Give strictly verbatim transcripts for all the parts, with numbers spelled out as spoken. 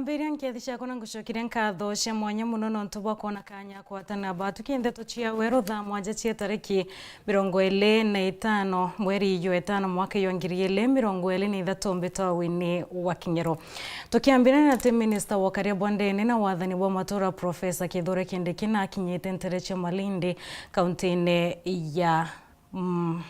Mbiria nkethi ciakwa na ngucokeria nkatho cia mwanya mono nontu bwa kwona kanya kwatana batuki ndeto cia weru thaa mwanja cia tariki mirongo iri na itano mweri jwa itano mwaka jwa ngiri iri mirongo iri na ithatu mbitawini wa King'ero. Tukiambira ni ati minista wa ukaria bwa ndene na wathani bwa matura Professor Kithure Kindiki nakinyite ntere cia Malindi, kauntine ya Mm,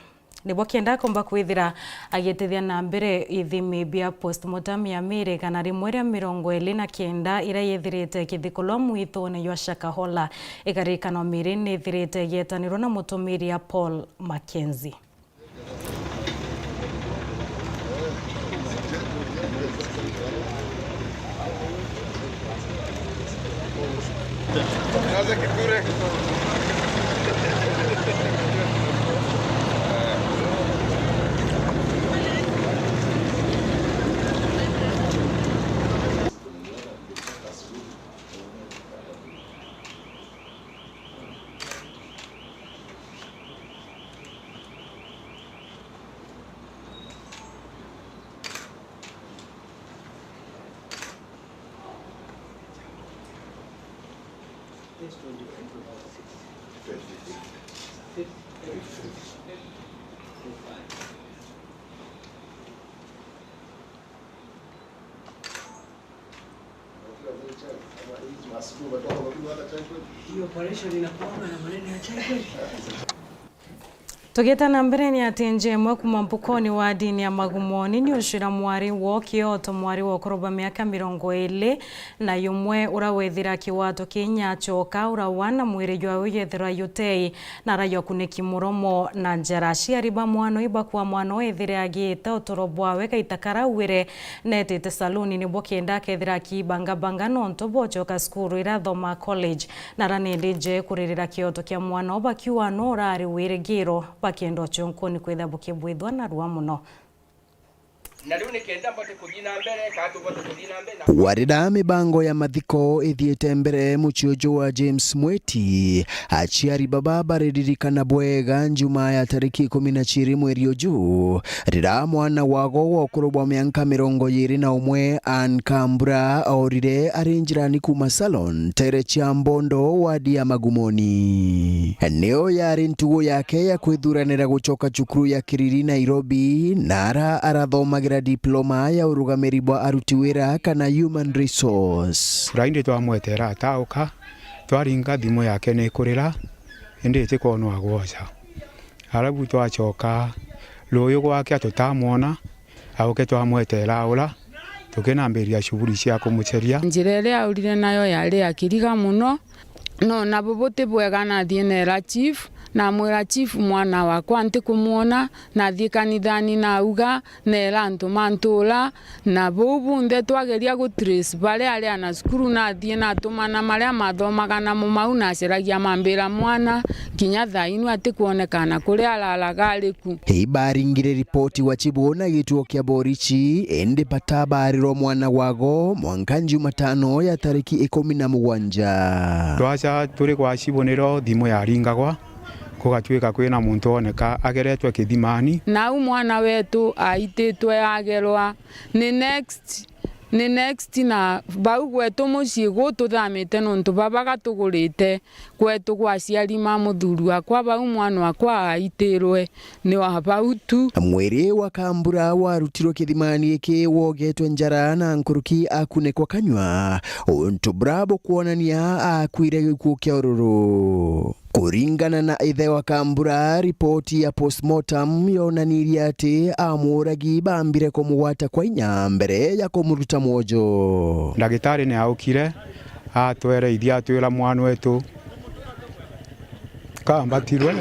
nibo kenda akomba kwithira agitithia na mbere ithimi bia postmortem ya miiri igana rimwe ria mirongo iri na kenda iria yithirite ikithikulwa mwitune jwa Shakahola. Ikarikano miiri nithirite igietanirwa na mutumiria Paul Mackenzie. Hii operation inakuanga na maneno ya chai kweli? Tugita na mbere, ni ati nja imwe kuma Mpukoni wa dini ya Magumoni ni ucwira mwari wo kioto, mwari wa ukuru bwa miaka mirongo iri na yumwe, ura wethira kiwato kinya acoka, ura wana mwiri jwawe jethirwa jutei na ara jwakuniki muromo na njara. Aciari ba mwana uyu bakua mwana uyu ethire agiita uturo bwawe gaita karauire, netite saluni nibo kenda akethira akibangabanga nontu bocoka cukuru ira athoma college. Na ara nindi nje kuririra kioto kia mwana u bakiuga no urari wirigiro, bakenda ucunkuni kwithira bukibwithwa narua muno. Na riu ni kenda mbote kuthii na mbere, kana tubote kuthii na mbere na Warira mibango ya mathiko ithiite mbere mucii uju wa James Mweti, aciari baba bariririkana bwega njuma ya tariki ikumi na ciiri mweri uju, rira mwana wago wa ukuru bwa mianka mirongo iiri na umwe, Anne Kambura, aorire ari njirani kuuma salon, ntere cia Mbondo, wadi ya Magumoni. Niyo yari ntugu yake ya kwithuranira gucoka cukuru ya Kiriri, Nairobi, na ara arathomagira diploma ya urugamiri bwa aruti wira kana human resource. Friday twamwetera atauka, twaringa thimu yake ni kurira, indi itikwonwa gwoca. Arabu twacoka ruuyu gwake atutamwona, auke twamwetera aura, tukinambiria shughuli cia kumuceria. Njira iria aurire nayo yari ya kiriga muno, no nabo buti bwega nathii neera chief, namwira, "Chief, mwana wakwa ntikumwona, nathii kanithani nauga, neera antu ma ntuura." Na buu bunthe twageria gu trace baria ari ana cukuru, nathii natumana maria mathomaga namo mau, naceragia mambira mwana, kinya thaa inu atikwonekana kuria araraga ari ku. Ibaringire ripoti wa chibu na gituo kia borichi, indi batabarirwa mwana wago mwanka Jumatano ya tariki ikumi na mugwanja. Twacha turi kwa chibu niro thimu yaringagwa, kugatwika kwina muntu woneka ageretwe kithimani. Nau mwana wetu aititwe agerwa. Ni next, ni next, na bau gwetu mucii gu tuthamite nontu baba gatugurite gwetu gwa aciari ma muthuri wakwa, bau mwana wakwa aitirwe ni wa bau tu. Mwiri wa Kambura warutirwe kithimani giki wogetwe njara na nkuruki akunikwa kanyua, untu bura bukwonania akuire gikuu kia ururu. Kuringana na ithe wa Kambura, ripoti ya postmortem yonanirie ati amuragi bambire kumugwata kwa inya mbere ya kumuruta mwojo. Ndagitari ni aukire, atwereithia, atwira mwana wetu kambatirwe,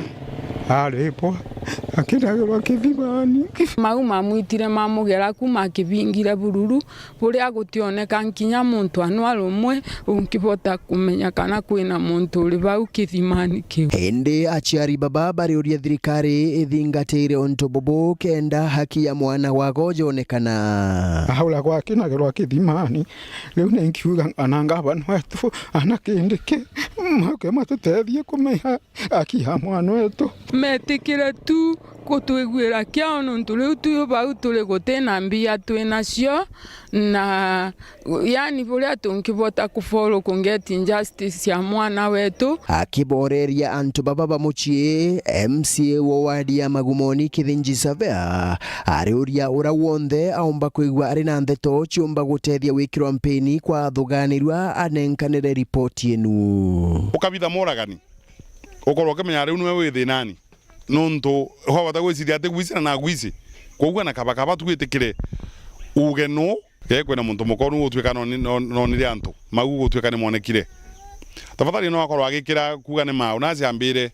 aripwa, akinagirwa kithimani. Mau mamwitire mamugera kuma akibingire bururu, buria gutioneka nkinya muntu anwa rumwe unkibota kumenya kana kwina muntu uri bau kithimani kiu. Indi aciari baba bariuria thirikari ithingatire untu bubu kenda haki ya mwana wago yonekana. Aura gwakinagirwa kithimani, riu ni nkiuga ana ngavana wetu, ana Kindiki, mauke matutethie kumenya haki ya mwana wetu. Metikire tu. Gutwiguira kiao nontu riu tu bau turi guti na mbia twi nacio, na yani buria tungibota kufollow ku get justice ya mwana wetu. Akiboreria antu baba ba mucii, M C A wa wadi ya Magumoni Kithinji Savea ariuria uria wonthe aumba kwigua ari na ndeto ciumba gutethia wikirwa mpini kwa athuganirua anenkanire ripoti inu. Ukabitha moragani, ukorwo ukimenya riu niwe wi thinani. Nontu wabota gwiciria ati gwisi na nagwisi. Koguo na kaba kaba twitikire uge nu, ge kwina muntu mukonu gutwika noni-, non-, nonire antu, mau gutwika ni monekire. Tafadhali no akorwo agikira kuuga ni mau, na aciambire.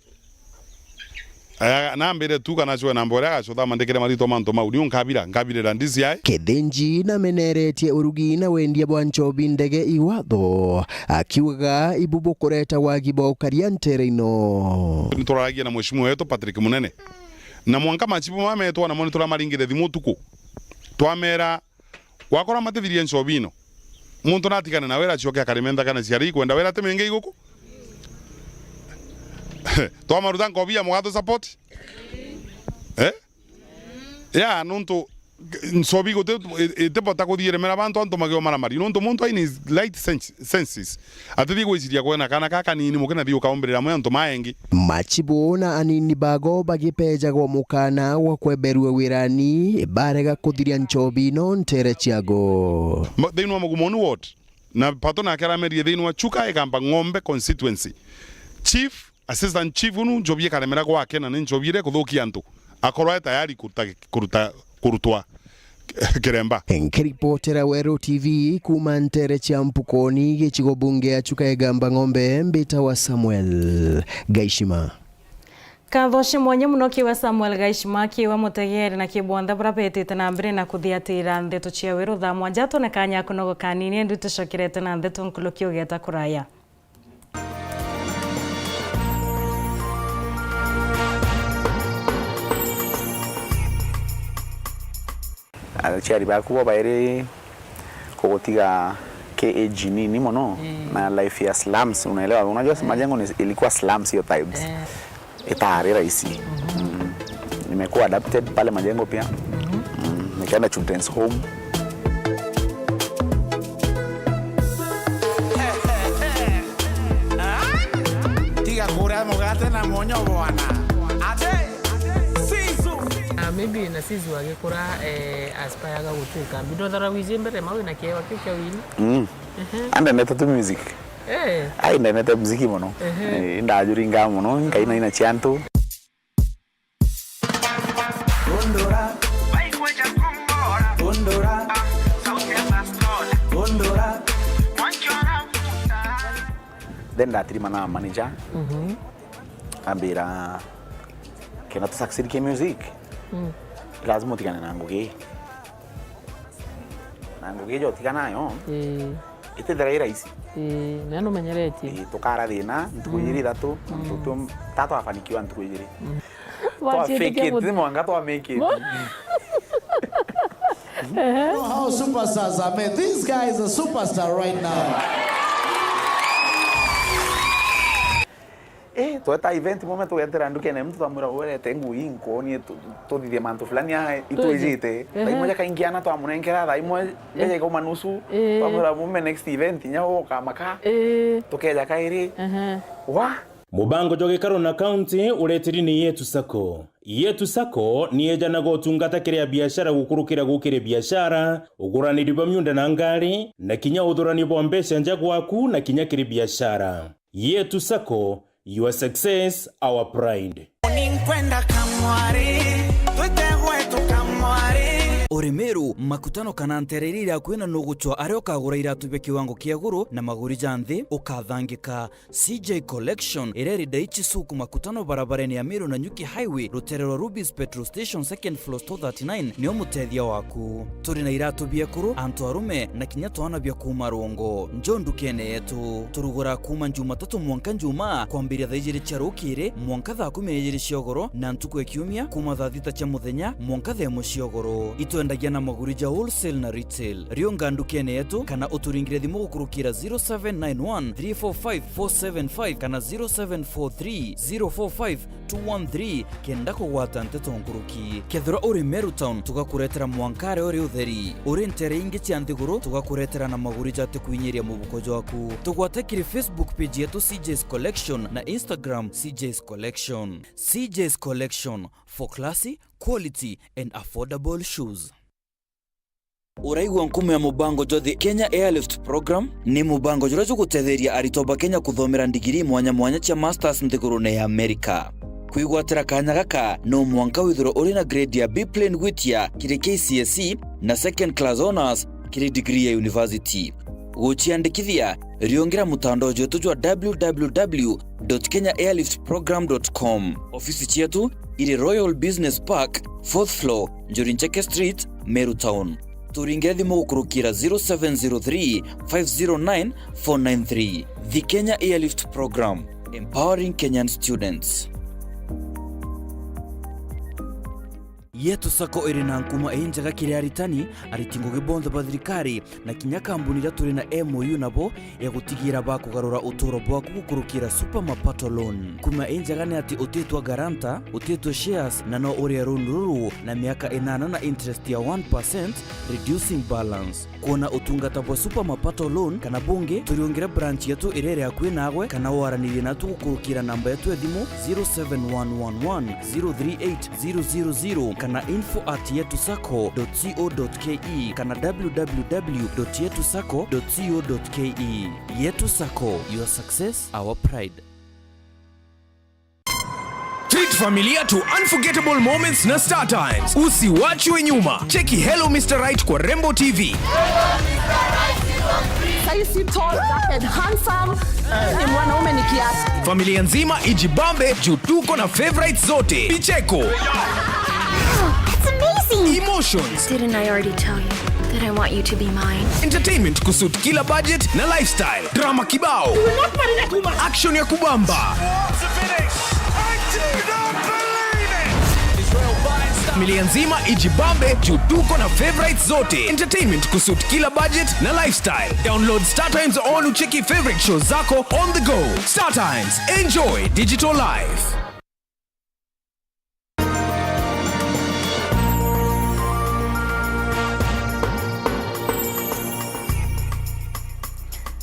Aya, nambire tu kana cwe namba uria agacutha mandikire maritwa mantu mau, niu nkabira, nkabirira D C I. Kithinji nameneretie urugi na wendia bwa nchobi ndege iwatho, akiugaga ibu bukureta wagi bwa ukaria ntere ino. Nituraragia na mheshimiwa wetu Patrick Munene, na mwanka machibu mametwa namo nituramaringire thimu utuku, twamera, wakora matithirie nchobi ino, muntu natigane na wira, acoke akarime nthaka na ciari ikwenda wira timenge iguku. Twamaruta nkobi ya mugatu support? Eh? Ya, nontu nchobi guti, i-, itibota kuthii iremera bantu antu mageo maramari. Nontu muntu aini right sens-, senses. Atithii gwiciria kwena kana ka kanini muke nathii ukaumbirira amwe antu maengi. Machibu na anini bago bagipejagwa mukana gwa kweberua wirani, barega kuthiria nchobi no ntere ciago. Ma-, thiini wa Magumoni ward, na Pato nake aramerie thiini wa Chuka, Igamba Ng'ombe constituency. Chief, assistant chief unu, nchobi ikaremera gwake na ni nchobi iria ikuthukia antu. Akorwo e tayari kuruta, kuruta, kurutwa kiremba. Nkiripotera Weru T V kuuma ntere cia Mpukoni, gicigo bunge ya Chuka Igamba Ng'ombe, mbitawa Samuel Gaishima. Nkatho cia mwanya mono kiwe Samuel Gaishima, kiwe mutegeeri na ki bonthe buria betite na mbere na kuthiatira ndeto cia Weru thaa mwanja. Twone kanya kunogo kanini, indi tucokerete na ndeto nkuruki ugeta kuraya. Aciari baku bo bairi kugutiga ki age nini mono, mm, na life ya slums, unaelewa? Unajua, mm, majengo ni, ilikuwa slums hiyo times. Eh. Itari rahisi. Mhm. Mm. Nimekuwa adapted pale majengo pia. Mhm. Mm. Nikaenda children's home. Tiga kuria mugate na munyo bwana. Ate, Sisu. Ah, maybe na Sisu agikura, eh, aspiraga gutuika mbidotharagwiji mbere, mau na kiewa kiu kia wini. Mm. Mhm. Andendete tu music. Eh. Ai, ndendete muziki mono. Mhm. Eh, ndajuringa mono, nkainaina cia antu. Then ndatirima na manager. Mhm. Ambira, kenda tu succeed ki music, mm, lazima utigane na ngugi. Na ngugi ijo utigana nayo, ii, itithira i rahisi. Ii, na numenyeretie. Ii, tukara thina ntuku, mm, ijiri ithatu, mm, ntuku, ta twafanikiwa ntuku ijiri. Mm. Twa fake it, ni mwanga twa make it. Ehe. You know how superstars are made. This guy is a superstar right now. Eh, tweta event mome tugetera ndukene muntu twamwira, "Werete ngui nkonie tu-, tuthithie mantu fulani aa itwijite." Ehe. Thaa imwe jakaingiana twamunenkera, thaa imwe, eh, mbeca ikauma nusu, eh, twamwira, "Mume next event, inya ukamaka." Eh. Tukeja kairi. Ehe. Wa? Mubango jwa gikaro na county uretiri ni Yetu Sacco. Yetu Sacco ni ejanaga utungata kiri a biashara gukurukira gukiri biashara, uguraniri bwa miunda na ngari, na kinya uthurani bwa mbeca nja gwaku na kinya kiri biashara. Yetu Sacco, your success, our pride. Ninkwenda kamwari, twite gwetu kamwari. Uri Meru, makutano kana ntere iria iri akuhi na nugucwa aria ukagura iratu bia kiwango kia iguru na maguri ja nthi, ukathangika. C J Collection, iria iri Daiichi Suk makutano barabarene ya Meru Nanyuki Highway, rutere rwa Rubis Petrol Station, second floor, store thirty-nine, nio mutethia waku. Turi na iratu bia ekuru, antu arume, na kinya twana bia kuuma rungu. Njo ndukene yetu. Turugura kuuma Njumatatu mwanka Njumaa, kwambiria thaa ijiri cia rukiri mwanka thaa kumi na ijiri cia ugoro, na ntuku ya kiumia, kuuma thaa thita cia muthenya mwanka thaa imwe cia ugoro. Itwe Twendagia na maguri ja wholesale na retail. Riunga ndukene yetu kana uturingire thimu gukurukira zero seven nine one three four five four seven five kana zero seven four three zero four five two one three kenda kugwata nteto nkuruki. Kethira uri Meru Town, tugakuretera mwanka aria uri utheri. Uri ntere ingi cia nthiguru, tugakuretera na maguri jatikuinyiria mubuko jwaku. Tugwate kiri Facebook page yetu C J's Collection na Instagram C J's Collection. C J's Collection, for classy, quality and affordable shoes. Uraigua nkumo ya mubango jwa The Kenya Airlift Program? Ni mubango juria jugutetheria aritwa ba Kenya kuthomera ndigiri mwanya mwanya cia masters nthigurune ya America. Kwigwatira kanya gaka, no mwanka withirwe uri na grade ya B plain gwitia kiri K C S E na second class honours kiri degree ya university. Guciandikithia, riungira mutandao jwetu jwa w w w dot kenya airlift program dot com. Ofisi cietu iri Royal Business Park, fourth floor, Njuri Ncheke Street, Meru Town. Turingire thimu gukurukira zero seven zero three five zero nine four nine three. The Kenya Airlift Program, empowering Kenyan students. Yetu Sacco iri na nkuma injega kiri aritani, ariti ngugi bonthe ba thirikari, na kinya kambuni iria turi na M O U nabo ya gutigira bakugarura uturo bwaku gukurukira Super Mapato Loan. Nkuma injega ni ati utitwa guarantor, utitwa shares, na no urie loan ruru na miaka inana na interest ya one percent, reducing balance. Kwona utungata bwa Super Mapato Loan kana bungi, turiungire branch yetu iria iri akui naagwe, kana waranirie natu gukurukira namba yetu ya thimu zero seven one one one zero three eight zero zero zero kana info at yetu sacco dot co dot ke kana w w w dot yetu sacco dot co dot ke. Yetu Sacco, your success, our pride. Treat familia to unforgettable moments na Star Times. Usiwachwe nyuma. Cheki Hello Mister Right kwa Rembo T V. Sahi si tall, dark and handsome. Ni mwanaume ni kiasi. Familia nzima ijibambe juu tuko na favorites zote. Vicheko. That's amazing. Emotions. Didn't I already tell you that I want you to be mine? Entertainment kusuit kila budget na lifestyle. Drama kibao. Action ya kubamba. Familia nzima ijibambe juu tuko na favorites zote. Entertainment kusuit kila budget na lifestyle. Download Star Times on ucheki favorite shows zako on the go. Star Times, enjoy digital life.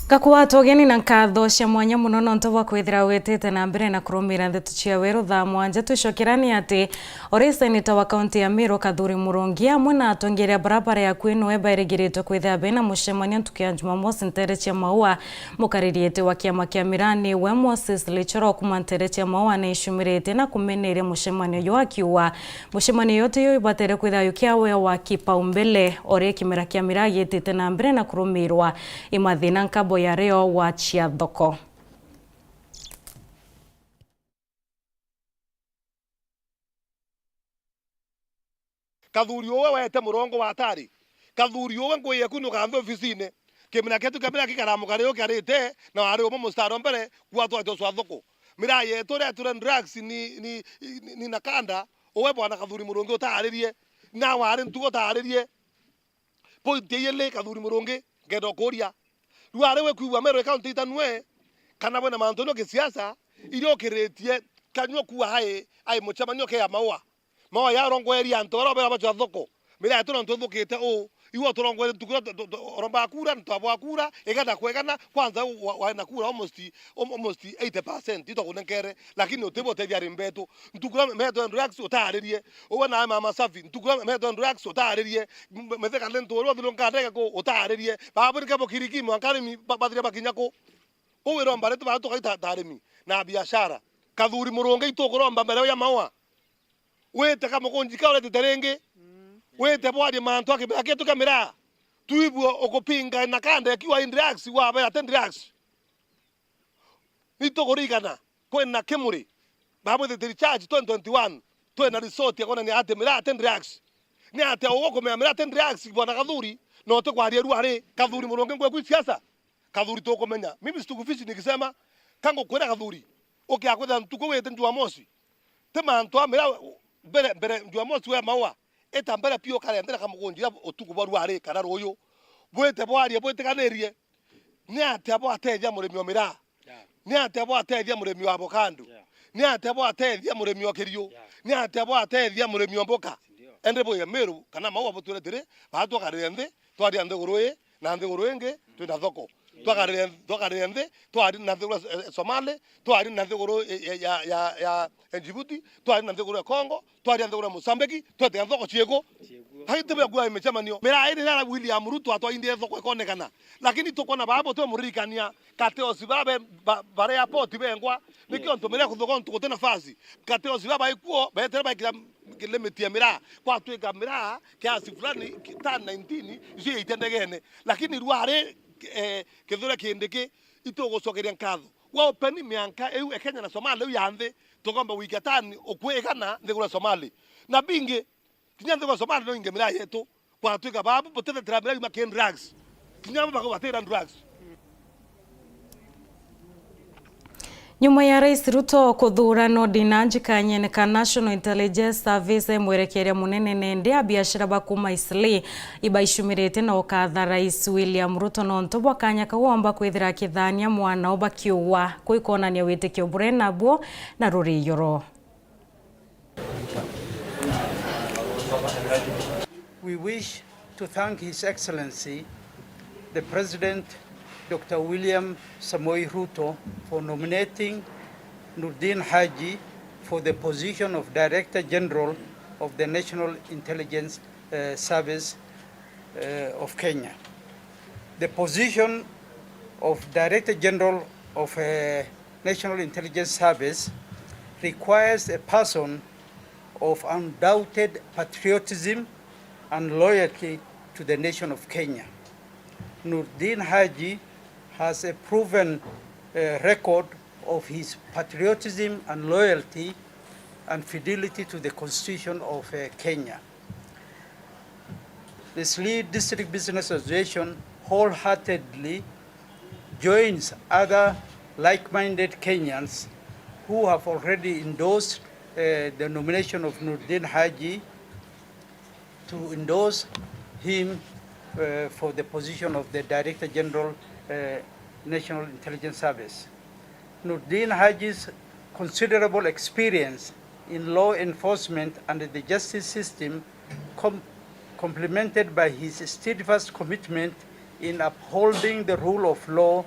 Ngakwata ugeni na nkatho cia mwanya muno nontu bwa kwithira witite na mbere na kurumira ndeto cia weru thaa mwanja. Twicokera ni ati uri seneta wa kaunti ya Meru Kathuri Murungi amwe na atongeria barabara ya Kwinwe bairigiritwe kwithira bena mucemanio ntuku ya Jumamosi ntere cia Maua. Mukariri iti wa kiama kia Mirani we Moses Lichoro kuma ntere cia Maua ni icumiritie na kumeneria mucemanio juu akiuga mucemanio yote yo ibatere kwithira yukia wea wa kipaumbele. Ore kimera kia miraa gitite na mbere na kurumirwa imathina nkabo ya rio wa cia thoko. Kathuri uwe wete murongo wa atari. Kathuri uwe ngui yeku nukanthi ofisine. Kimina ketu kia miraa kikaramuka rio kiarite na wari umwe mustari wa mbere kuatwa tio swa thoko. Miraa yetu reture drugs ni, ni, ni, ni nakanda. Uwe bwana Kathuri Murungi utaririe. Na wari ntugo utaririe. Point iyili Kathuri Murungi, ngenda ukuria. Riu ari wi kwigua Meru County itanue, kana bwina mantu no kisiasa, iria ukiritie kanyua kuwa hai, ai mucemanio ke ya Maua. Maua ya arongoeria antu baria bera bachwa thoko. Miraa yetu nontu ithukite uu, iwe uturongoerie ntuku iria tu-, tu-, tu-, urombaga kura, na twabwa kura, igana kwa igana, kwanza wa-, wari na kura almost, almost eighty percent, itwakunenkere, lakini utibo utethia arimi betu. Ntuku iria metwe drugs utaririe, uwe na mama safi, ntuku iria metwe drugs utaririe, M-, metheka ni ntu uria uthiru nkandege ku utaririe. Baba ni kebo kiriki mwanka arimi ba-, bathire bakinya ku. Kou iromba ritu baba tukaita ta arimi na biashara. Kathuri Murungi itukuromba mbere ya Maua. Wite kamukunji ka uretite ringi. Wite bwarie mantu akibea kitu kia miraa. Twibue ukupinga na kanda ikiwa in drugs, wabea ati drugs. Ni tukurigana, kwina Kimuri, bamwithite recharge twenty twenty-one, twina resort ya kwonania ati miraa ati drugs. Ni atia ugukumenya miraa ati drugs, bwana Kathuri, na utikwaria ruari? Kathuri Murungi ngwe kwi siasa? Kathuri tukumenya. Mimi sitakufichi nikisema, ka ngukwira Kathuri, ukia kwithira ntuku wite Jumamosi, ti mantu a miraa mbere, mbere Jumamosi we Maua, Ita mbere piu ukare nthi na kamugunji uria utuku bwa ruari kana ruuyu. Bwite bwarie bwitikanirie. Ni atia bwatethia murimi o miraa? Yeah. Ni atia bwatethia murimi wa avocado? Yeah. Ni atia bwatethia murimi o kiriu? Yeah. Ni atia bwatethia murimi o mboka? Ndio. Ende bwige Meru kana maua butwire tiri, baa twakarire nthi, twaria nthiguru ii, na nthiguru ingi, twina thoko. Twakarire, twakarire nthi, twari na nthiguru ya, eh, Somali, twari na nthiguru ya, ya, ya, ya, ya Djibouti, twari na nthiguru ya Congo, twari na nthiguru ya Mozambique, twete thoko cieku. Ciekuo. Hai tibe kuwa micemanio. Miraa iri na William Ruto atwaindire thoko ikonekana. Lakini tukwona baba twe muririkania, kateosi babe, ba, bare airport bengwa, nikio ntumire kuthoka ntu guti nafasi. Kateosi baba ikuo, betere baikira limit ya miraa. Kwatwika miraa, kiasi fulani, ki-, tan nineteen, icio iite ndegene. Lakini rwari, eh, Kithure Kindiki, itugucokeria nkatho. Wa open mianka iu e Kenya na Somalia iu ya nthi, tukomba gwikia tan ukwi igana nthiguru ya Somalia. Na bingi, kinya nthiguru ya Somalia no inge miraa yetu. Kwatwika babu, butethetera miraa yuma ki drugs. Kinya babu bakubatira drugs. Nyuma ya Rais Ruto kuthuura Noordin Haji kanyene ka National Intelligence Service, mwerekeria munene nende a biashara ba kuuma Eastleigh ibaicumiritie na ukatha Rais William Ruto nontu bwa kanya kau omba kwithira akithania mwanao bakiugwa, kwi kwonania witikio buria nabuo na ruriyo rwao. We wish to thank His Excellency, the President, Doctor William Samoei Ruto, for nominating Noordin Haji for the position of Director General of the National Intelligence, uh, Service, uh, of Kenya. The position of Director General of, uh, National Intelligence Service requires a person of undoubted patriotism and loyalty to the nation of Kenya. Noordin Haji has a proven, uh, record of his patriotism and loyalty and fidelity to the Constitution of, uh, Kenya. The Eastleigh District Business Association wholeheartedly joins other like-minded Kenyans who have already endorsed, uh, the nomination of Noordin Haji to endorse him, uh, for the position of the Director General, uh, National Intelligence Service. Noordin Haji's considerable experience in law enforcement and the justice system, com-, complemented by his steadfast commitment in upholding the rule of law,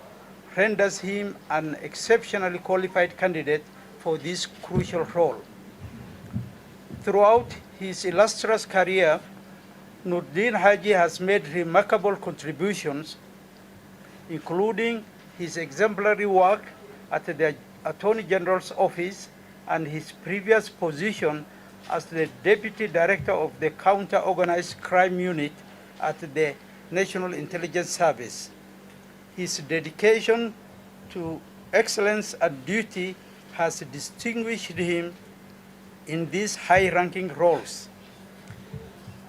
renders him an exceptionally qualified candidate for this crucial role. Throughout his illustrious career, Noordin Haji has made remarkable contributions, including his exemplary work at the Attorney General's Office and his previous position as the Deputy Director of the Counter Organized Crime Unit at the National Intelligence Service. His dedication to excellence and duty has distinguished him in these high-ranking roles.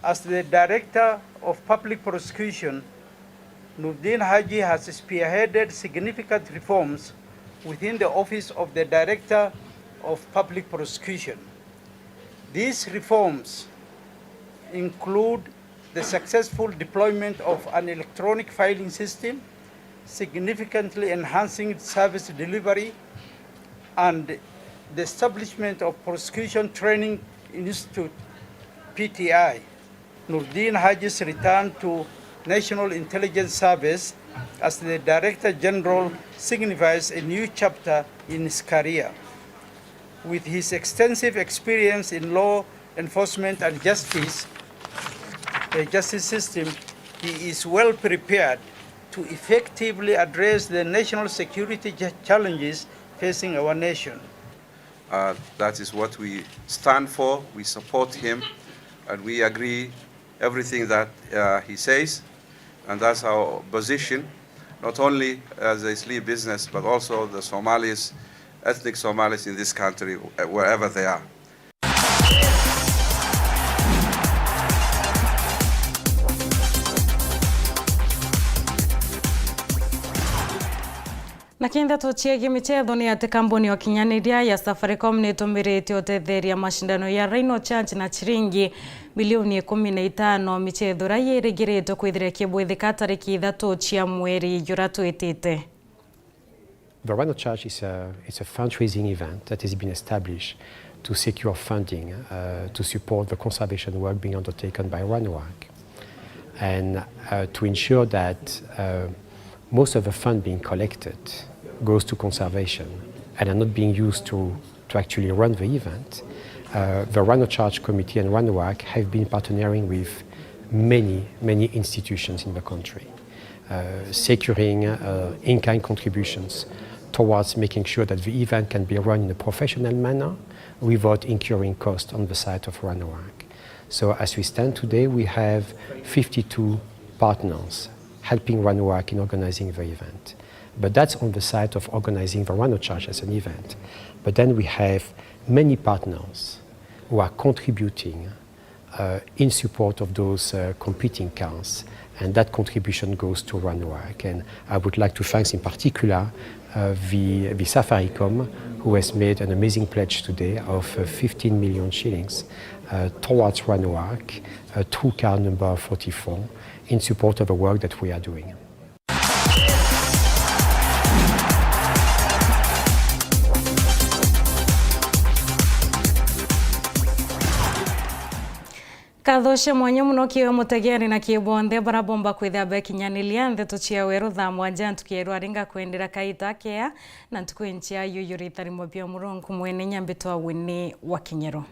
As the Director of Public Prosecution, Noordin Haji has spearheaded significant reforms within the Office of the Director of Public Prosecution. These reforms include the successful deployment of an electronic filing system, significantly enhancing service delivery, and the establishment of Prosecution Training Institute, P T I. Noordin Haji's return to National Intelligence Service as the Director General signifies a new chapter in his career. With his extensive experience in law enforcement and justice, uh, justice system, he is well prepared to effectively address the national security cha-, challenges facing our nation. Uh, that is what we stand for. We support him and we agree everything that, uh, he says. And that's our position, not only as a Eastleigh business, but also the Somalis, ethnic Somalis in this country, uh, wherever they are. Na kintheto ciegii michetho ni ati kambuni ya ukinyaniria ya Safaricom ni itumirite utetheria macindano ya Rhino Charge na ciringi milioni ikumi na itano, michetho iria yirigiritwe kwithira ikibwithika tariki ithatu cia mweri jura twitite. The Rhino Charge is a, is a fundraising event that has been established to secure funding uh, to support the conservation work being undertaken by RhinoArk and uh, to ensure that uh, most of the fund being collected goes to conservation and are not being used to, to actually run the event. Uh, the Rhino Charge Committee and RhinoArk have been partnering with many, many institutions in the country, uh, securing uh, in-kind contributions towards making sure that the event can be run in a professional manner without incurring cost on the side of RhinoArk. So as we stand today, we have fifty-two partners helping RhinoArk in organizing the event. But that's on the side of organizing the Rhino Charge as an event. But then we have many partners who are contributing uh, in support of those uh, competing cars, and that contribution goes to RhinoArk. And I would like to thank in particular uh, the, the Safaricom, who has made an amazing pledge today of uh, fifteen million shillings uh, towards RhinoArk uh, through car number forty-four in support of the work that we are doing. Nkatho cia mwanya mono kiwe mutegeeri na ki bonthe bara bomba kwithira bekinyaniria ndeto ciawe ruthaa mwanja ntuku ya rwari ngakwendera kaita kea na ntuku inchia yuyu ritharimo bia Murungu mwene nyambitwa wini wa kinyero.